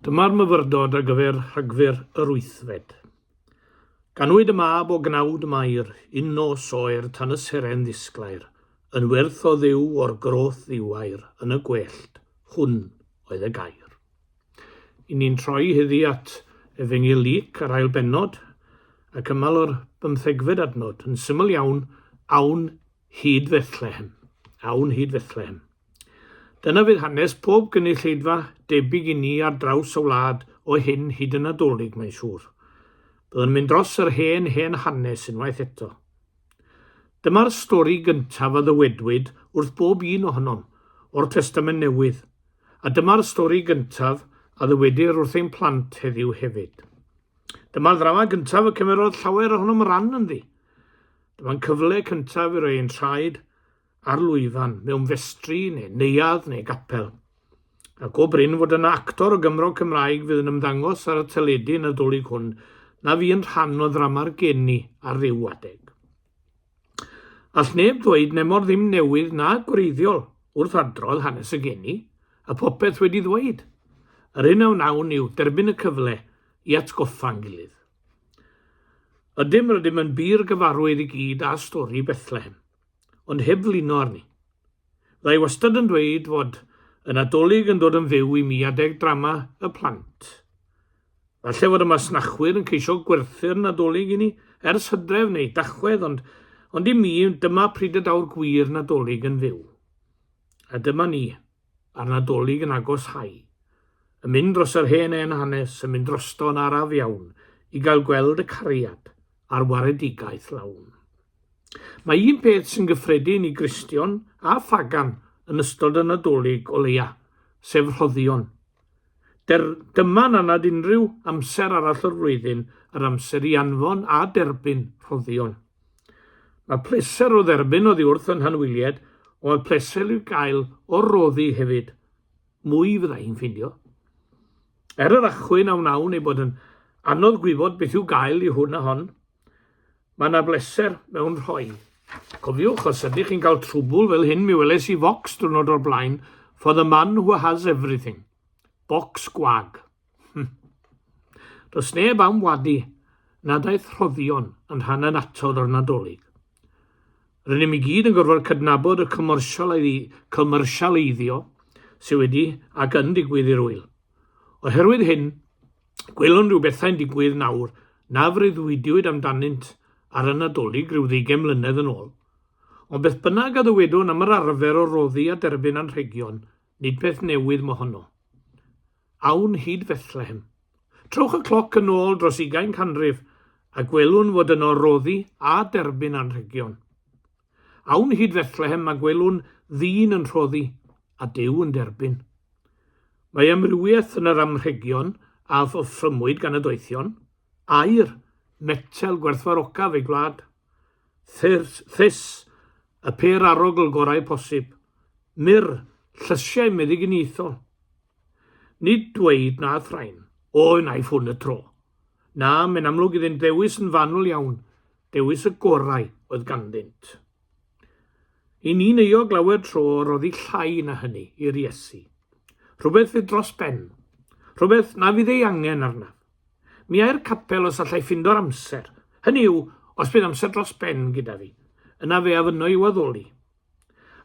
Dyma'r myfyrdod ar gyfer Rhagfyr yr wythfed. Ganwyd y mab o gnawd Mair, un nos oer tan y seren ddisglair, yn wyrth o Dduw o'r groth ddiwair yn y gwellt, hwn oedd y gair. I ni'n troi heddi at Efengyl Luc, yr ail bennod, ac ymal o'r bymthegfed adnod, yn syml iawn, awn hyd Fethlehem. Awn hyd Fethlehem. Dyna fydd hanes pob gynulleidfa debyg i ni ar draws y wlad o hyn hyd y Nadolig, mae'n siŵr. Byddwn yn mynd dros yr hen, hen hanes unwaith eto. Dyma'r stori gyntaf a ddywedwyd wrth bob un ohonom, o'r Testament Newydd, a dyma'r stori gyntaf a ddywedir wrth ein plant heddiw hefyd. Dyma'r ddrama gyntaf y cymerodd llawer ohonom ran ynddi. Dyma'n cyfle cyntaf i roi ein traed ar lwyfan, mewn festri neu neuadd neu gapel. A go brin fod yna actor o Gymro Cymraeg fydd yn ymddangos ar y teledu y Nadolig hwn na fu'n rhan o ddrama'r geni ar ryw adeg. All neb ddweud nemor ddim newydd na gwreiddiol wrth adrodd hanes y geni, a popeth wedi ddweud. Yr hyn a wnawn yw derbyn y cyfle i atgoffa'n gilydd. Ydym, rydym yn bur gyfarwydd i gyd â stori Bethlehem. ond heb flino arni. Fydda i wastad yn dweud fod y Nadolig yn dod yn fyw i mi adeg drama y plant. Falle fod y masnachwyr yn ceisio gwerthu'r Nadolig i ni ers hydref neu Dachwedd, ond, ond i mi, dyma pryd y daw'r gwir Nadolig yn fyw. A dyma ni, a'r Nadolig yn agoshau. Yn mynd dros yr hen hen hanes, yn mynd drosto yn araf iawn, i gael gweld y cariad a'r waredigaeth lawn. Mae un peth sy'n gyffredin i Gristion a phagan yn ystod y Nadolig o leia, sef rhoddion. Der, dyma na nad unrhyw amser arall o'r flwyddyn yr amser i anfon a derbyn rhoddion. Mae pleser o dderbyn oddi wrth yn hanwylied, ond mae pleser i'w gael o roddi hefyd. Mwy fydda i'n ffeindio. Er yr achwyn a wnawn ei bod yn anodd gwybod beth i'w gael i hwn a hon, Mae 'na bleser mewn rhoi. Cofiwch, os ydych chi'n cael trwbwl fel hyn, mi weles i focs diwrnod o'r blaen, for the man who has everything. Bocs gwag. Hm. Does neb am wadu nad aeth rhoddion yn rhan annatod o'r Nadolig. Rydym i gyd yn gorfod cydnabod y commercialeiddio sydd wedi ac yn digwydd i'r ŵyl. Oherwydd hyn, Gwelwn ryw bethau'n digwydd nawr na freuddwydiwyd amdanynt ar y Nadolig ryw ddeugain mlynedd yn ôl. Ond beth bynnag a ddywedwn am yr arfer o roddi a derbyn anrhegion, nid peth newydd mohono. Awn hyd Fethlehem. Trowch y cloc yn ôl dros ugain canrif a gwelwn fod yno roddi a derbyn anrhegion. Awn hyd Fethlehem a gwelwn ddyn yn rhoddi a Duw yn derbyn. Mae amrywiaeth yn yr amrhegion a offrymwyd gan y doethion, aur, metel gwerthfawrocaf ei gwlad, thus, thus, y pêr arogl gorau posib, myrr, llysiau meddyginiaethol. Nid dweud na thrain, o, wnaiff hwn y tro. Na, mae'n amlwg iddynt ddewis yn fanwl iawn, dewis y gorau oedd ganddynt. I ni'n euog lawer tro o roddi llai na hynny i'r Iesu. Rhywbeth fydd dros ben. Rhywbeth na fydd ei angen arnaf. Mi ai'r capel os allai ffindo'r amser. Hynny yw, os bydd amser dros ben gyda fi. Yna fe a fynno i'w addoli.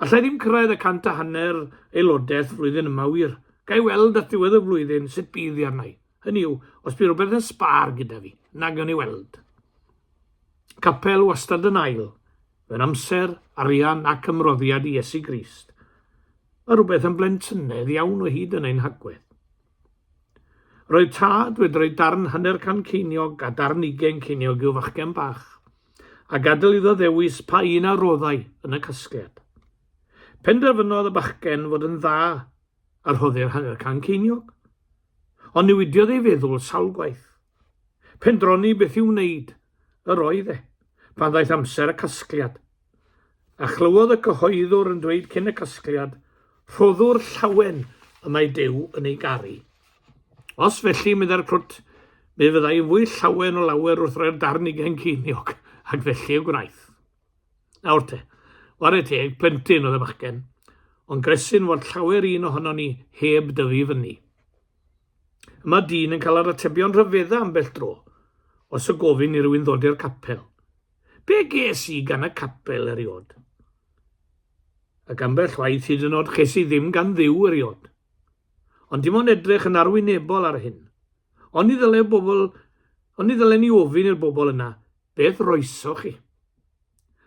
Allai ddim cyrraedd y 150 aelodaeth flwyddyn yma wir. Ga i weld at ddiwedd y flwyddyn sut bydd hi arna i. Hynny yw, os bydd rhywbeth yn sbâr gyda fi, na gawn ni weld. Capel wastad yn ail, mewn amser, arian ac ymroddiad i Iesu Grist. Mae rhywbeth yn blentynnedd iawn o hyd yn ein hagwedd. Roedd tad wedi rhoi darn hanner can ceiniog a darn ugain ceiniog i'w fachgen bach, a gadael iddo ddewis pa un a roddai yn y casgliad. Penderfynodd y bachgen fod yn dda a rhoddi'r hanner can ceiniog. Ond newidiodd ei feddwl sawl gwaith. Pendroni beth i'w wneud, yr oedd e, pan ddaeth amser y casgliad. A chlywodd y cyhoeddwr yn dweud cyn y casgliad, Rhoddwr llawen y mae Duw yn ei garu. Os felly, meddai'r crwt, mi fydda i'n fwy llawen o lawer wrth roi'r darn ugain ceiniog, ac felly y gwnaeth. Nawr te, ware teg, plentyn oedd y bachgen, ond gresyn fod llawer un ohonon ni heb dyfu fyny. Y mae dyn yn cael yr atebion rhyfedda ambell dro, os y gofyn i rywun ddod i'r capel. Be ges i gan y capel eriod? Ac ambell waith hyd yn oed ches i ddim gan Dduw eriod. Ond dim ond edrych yn arwynebol ar hyn. Oni ddyle bobl, oni ddylen ni ofyn i'r bobl yna, beth roesoch chi?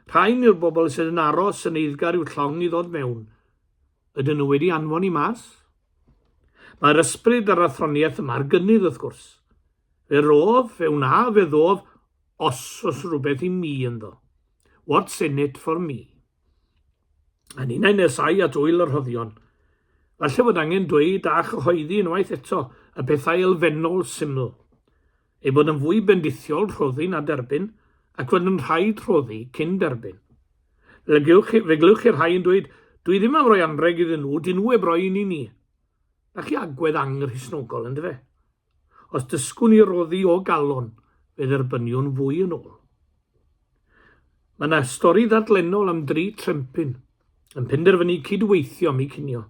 Rhain yw'r bobl sydd yn aros yn eiddgar i'w llong i ddod mewn. Ydyn nhw wedi anfon i mas? Mae'r ysbryd a'r athroniaeth yma ar gynnydd, wrth gwrs. Fe rof, fe wna, fe ddof, os oes rhywbeth i mi ynddo. What's in it for me? A ninnau nesau at ŵyl y rhoddion. Falle fod angen dweud a chyhoeddi unwaith eto y pethau elfennol syml. Ei bod yn fwy bendithiol rhoddi na derbyn, ac fod yn rhaid rhoddi cyn derbyn. Fe glywch chi, fe glywch chi rhai yn dweud, dwi ddim am roi anrheg iddyn nhw, dyn nhw heb roi un i ni. Na chi agwedd anghristnogol, yndyfe? Os dysgwn ni roddi o galon, fe dderbyniwn fwy yn ôl. Mae yna stori ddadlennol am dri trempyn yn penderfynu cydweithio am eu cinio.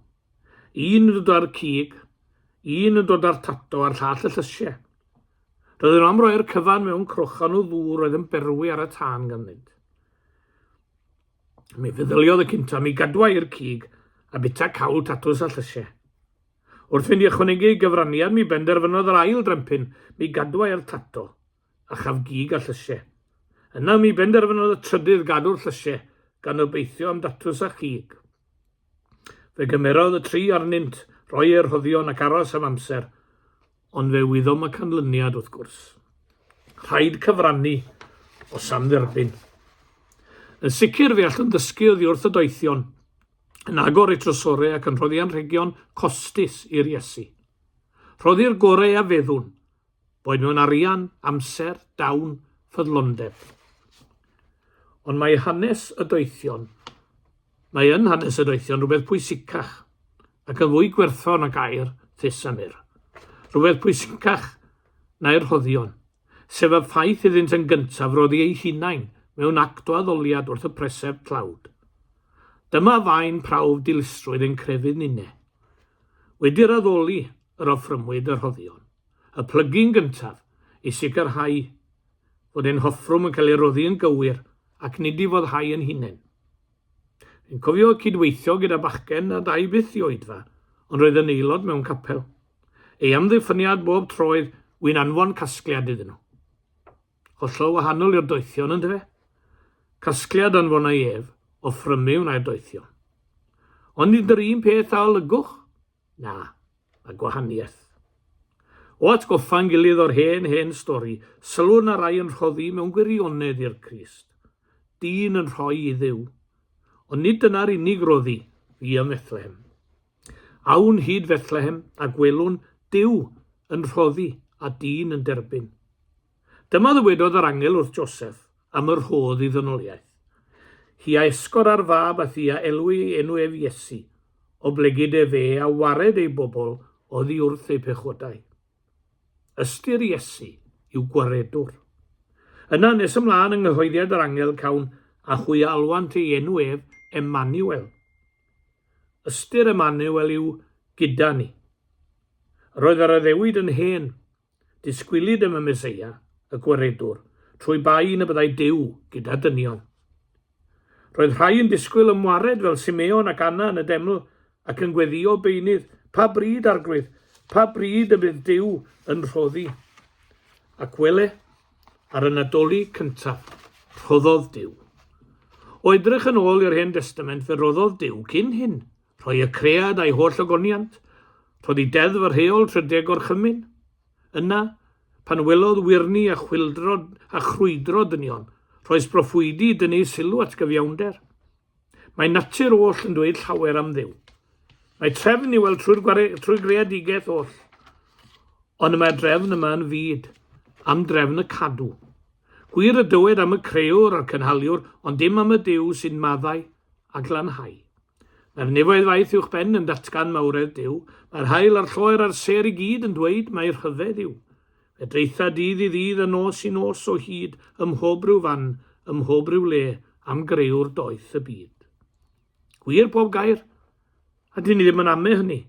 Un yn dod â'r cig, un yn dod â'r tato a'r llall y llysiau. Roedden nhw am roi'r cyfan mewn crochan o ddŵr oedd yn berwi ar y tân ganddynt. Mi feddyliodd y cyntaf mi gadwa i'r cig a bita cawl tatws a llysiau. Wrth fynd i ychwanegu ei gyfraniad mi benderfynodd yr ail drempyn mi gadwa i'r tato a chaf gig a llysiau. Yna mi benderfynodd y trydydd gadw'r llysiau gan obeithio am datws a chig. Fe gymerodd y tri arnynt roi eu rhoddion ac aros am amser, ond fe wyddom y canlyniad wrth gwrs. Rhaid cyfrannu os am dderbyn. Yn sicr fe allwn ddysgu oddi wrth y doethion yn agor eu trysorau ac yn rhoddi anrhegion costus i'r Iesu. Rhoddi'r gorau a feddwn, boed mewn arian, amser, dawn, ffyddlondeb. Ond mae hanes y doethion, mae yn hanes y doethion rhywbeth pwysicach ac yn fwy gwerthfawr na gair thus a myrrh. Rhywbeth pwysicach na'r rhoddion. sef y ffaith iddynt yn gyntaf roddi eu hunain mewn act o addoliad wrth y preseb tlawd. Dyma faen prawf dilysrwydd ein crefydd ninne. Wedi'r addoli yr offrymwyd y rhoddion, y plygu'n gyntaf, i sicrhau fod ein hoffrwm yn cael ei roddi yn gywir ac nid i foddhau ein hunain. Fi'n cofio cydweithio gyda bachgen nad âi byth i oedfa, ond roedd yn aelod mewn capel. Ei amddiffyniad bob tro oedd, Wi'n anfon casgliad iddyn nhw. Hollol wahanol i'r doethion, yndyfe? Casgliad anfonai ef, offrymu wnai'r doethion. Ond nid yr un peth a olygwch? Na, mae gwahaniaeth. O atgoffa'n gilydd o'r hen, hen stori, sylwn ar rai yn rhoddi mewn gwirionedd i'r Crist. Dyn yn rhoi i Dduw. Ond nid dyna'r unig roddi fu ym Methlehem. Awn hyd Fethlehem a gwelwn Duw yn rhoddi a dyn yn derbyn. Dyma ddywedodd yr angel wrth Joseph am y rhodd i ddynoliaeth. Hi a esgor ar fab a thi a elwi ei enw ef Iesu, oblegid efe a wared ei bobl oddi wrth eu pechodau. Ystyr Iesu yw gwaredwr. Yna, nes ymlaen yng nghyhoeddiad yr angel cawn a hwy a alwant ei enw ef Emmanuel. Ystyr Emmanuel yw gyda ni. Yr oedd yr addewid yn hen. Disgwylid am y Meseia, y Gwaredwr, trwy ba un y byddai Duw gyda dynion. Roedd rhai yn disgwyl ymwared fel Simeon ac Anna yn y deml ac yn gweddïo beunydd, Pa bryd, Arglwydd, pa bryd y bydd Duw yn rhoddi? Ac wele, Ar y Nadolig cyntaf, rhoddodd Duw. O edrych yn ôl i'r Hen Destament, fe roddodd Duw, cyn hyn, rhoi y cread a'i holl ogoniant, rhoddi deddf y rheol trydedd gorchymyn. Yna, pan welodd wyrni a chwyldro a chrwydro dynion, rhoes broffwydi i dynnu sylw at gyfiawnder. Mae natur oll yn dweud llawer am Dduw. Mae trefn i'w weld trwy'r, trwy greadigaeth oll. Ond y mae'r drefn yma yn fyd, am drefn y cadw. Gwir y dywed am y crëwr a'r cynhaliwr, ond dim am y Duw sy'n maddau a glanhau. Mae'r nefoedd faith uwch ben yn datgan mawredd Duw, mae'r haul a'r lloer a'r sêr i gyd yn dweud mai rhyfedd yw. Fe draetha dydd i ddydd a nos i nos o hyd ym mhob rhyw fan, ym mhob rhyw le, am grëwr doeth y byd. Gwir bob gair, a dyn ni ddim yn ame hynny,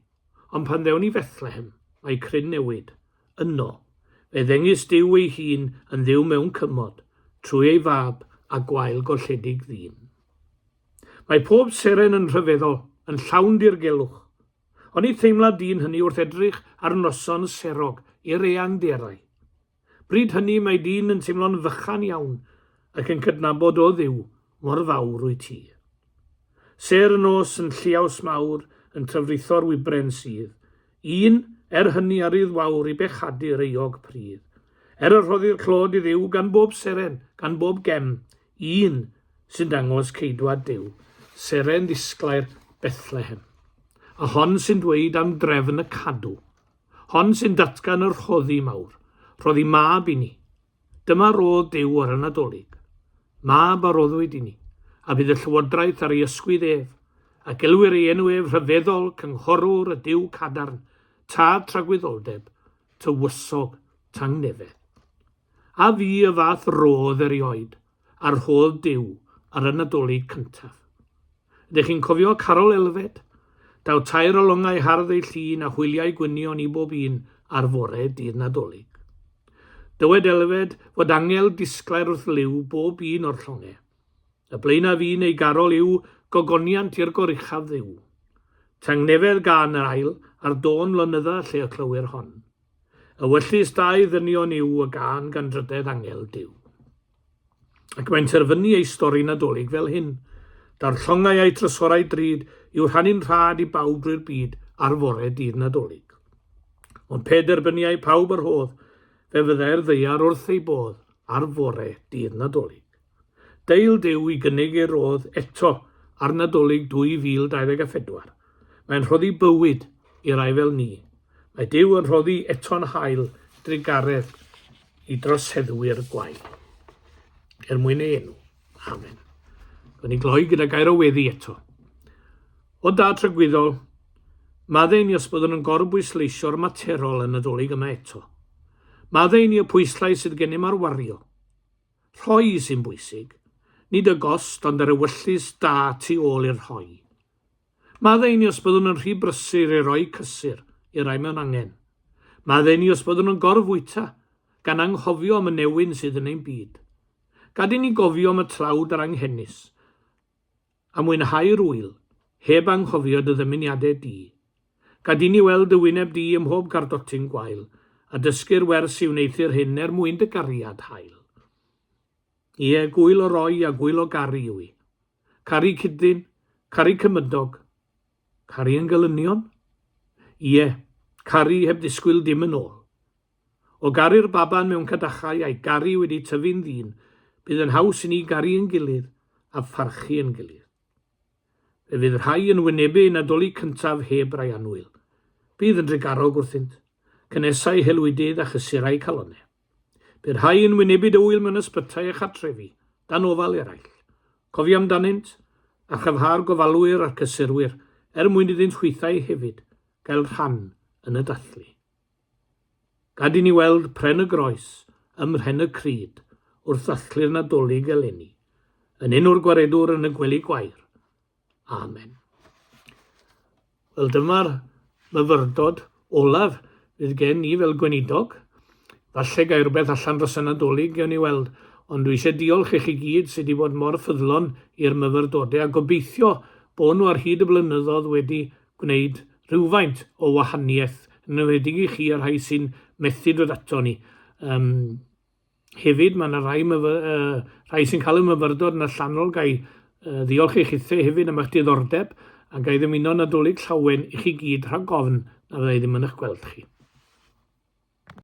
ond pan ddewn i Fethlehem, mae cryn newid. Yno, fe ddengys Duw ei hun yn Dduw mewn cymod, trwy ei Fab a gwael golledig ddyn. Mae pob seren yn rhyfeddol, yn llawn dirgelwch. Oni theimla dyn hynny wrth edrych ar noson serog i'r eangderau? Bryd hynny mae dyn yn teimlo'n fychan iawn ac yn cydnabod o Dduw mor fawr wyt ti. Sêr y nos yn lliaws mawr yn trafritho'r wybren sydd, un, er hynny a rydd wawr i bechadur euog pridd. Er y rhoddir clod i Dduw gan bob seren, gan bob gem, un sy'n dangos ceidwad Duw, seren ddisglair Bethlehem. A hon sy'n dweud am drefn y cadw. Hon sy'n datgan y rhoddi mawr, rhoddi mab i ni. Dyma rodd Duw ar y Nadolig. Mab a roddwyd i ni, a bydd y llywodraeth ar ei ysgwydd ef, a gelwir ei enw ef Rhyfeddol, Cynghorwr, y Duw Cadarn, Tad Tragwyddoldeb, Tywysog Tangnefedd. A fu y fath rodd erioed, a rhodd Duw ar y Nadolig cyntaf? Ydych chi'n cofio Carol Elfed? Daw tair o longau hardd ei llun a hwyliau gwynion i bob un ar fore dydd Nadolig. Dywed Elfed fod angel disglair wrth liw bob un o'r llongau. Y blaenaf un ei garol yw gogoniant i'r goruchaf Dduw. Tangnefedd gân yr ail, a'r dôn lonydda lle y clywir hon. Ewyllys dau ddynion yw y gân gan drydedd angel Duw. Ac mae'n terfynu ei stori Nadolig fel hyn, Daw'r llongau a'u trysorau drud i'w rhannu'n rhad i bawb drwy'r byd ar fore dydd Nadolig. Ond pe derbyniai pawb y rhodd, fe fyddai'r ddaear wrth ei bodd ar fore dydd Nadolig. Deil Duw i gynnig ei rodd eto ar Nadolig 2024. Mae'n rhoddi bywyd i rai fel ni. Mae Duw yn rhoddi eto'n hael drugaredd i droseddwyr gwael. Er mwyn ei enw. Amen. Gwni gloi gyda gair o weddi eto. O Dad tragwyddol, maddau ni os byddwn yn gorbwysleisio'r materol y Nadolig yma eto. Maddau ni y pwyslais sydd gennym ar wario. Rhoi sy'n bwysig, nid y gost ond yr ewyllys da tu ôl i'r rhoi. Maddau i ni os byddwn yn rhy brysur i roi cysur i rai mewn angen. Maddau i ni os byddwn yn gorfwyta, gan anghofio am y newyn sydd yn ein byd. Gad i ni gofio am y tlawd a'r anghenus, a mwynhau'r ŵyl, heb anghofio dy ddymuniadau di. Gad inni weld dy wyneb di ym mhob cardotyn gwael, a dysgu'r wers i wneuthur hyn er mwyn dy gariad hael. Ie, gŵyl o roi a gŵyl o garu yw hi. Caru cyd-ddyn, caru cymydog, caru yn gelynion? Ie, caru heb ddisgwyl dim yn ôl. O garu'r baban mewn cadachau a'i garu wedi tyfu'n ddyn, bydd yn haws i ni garu ein gilydd a pharchu ein gilydd. Fe fydd rhai yn wynebu eu Nadolig cyntaf heb rai annwyl. Bydd yn drugarog wrthynt, cynnesau helwydydd a chysurau calonnau. Bydd rhai yn wynebu dy ŵyl mewn ysbytai a chartrefi, dan ofal eraill. Cofia amdanynt, a chryfhau'r gofalwyr a'r cysurwyr, er mwyn iddynt hwythau hefyd gael rhan yn y dathlu. Gad i ni weld pren y groes ym mhren y crud wrth ddathlu'r Nadolig eleni. Yn enw'r Gwaredwr yn y gwely gwair. Amen. Wel dyma'r myfyrdod olaf fydd gen i fel gweinidog. Falle gai rhywbeth allan dros y Nadolig, gewn ni weld. Ond dwi eisiau diolch i chi gyd sydd wedi bod mor ffyddlon i'r myfyrdodau a gobeithio bod nhw ar hyd y blynyddoedd wedi gwneud rhywfaint o wahaniaeth, yn enwedig i chi a'r rhai sy'n methu dod ato ni. Um, hefyd, mae yna rai, myfyr, uh, rhai sy'n cael y myfyrdod yn allanol, gai uh, ddiolch i chithe hefyd am eich diddordeb, a gai ddymuno Nadolig Llawen i chi gyd rhag ofn na fyddai ddim yn eich gweld chi.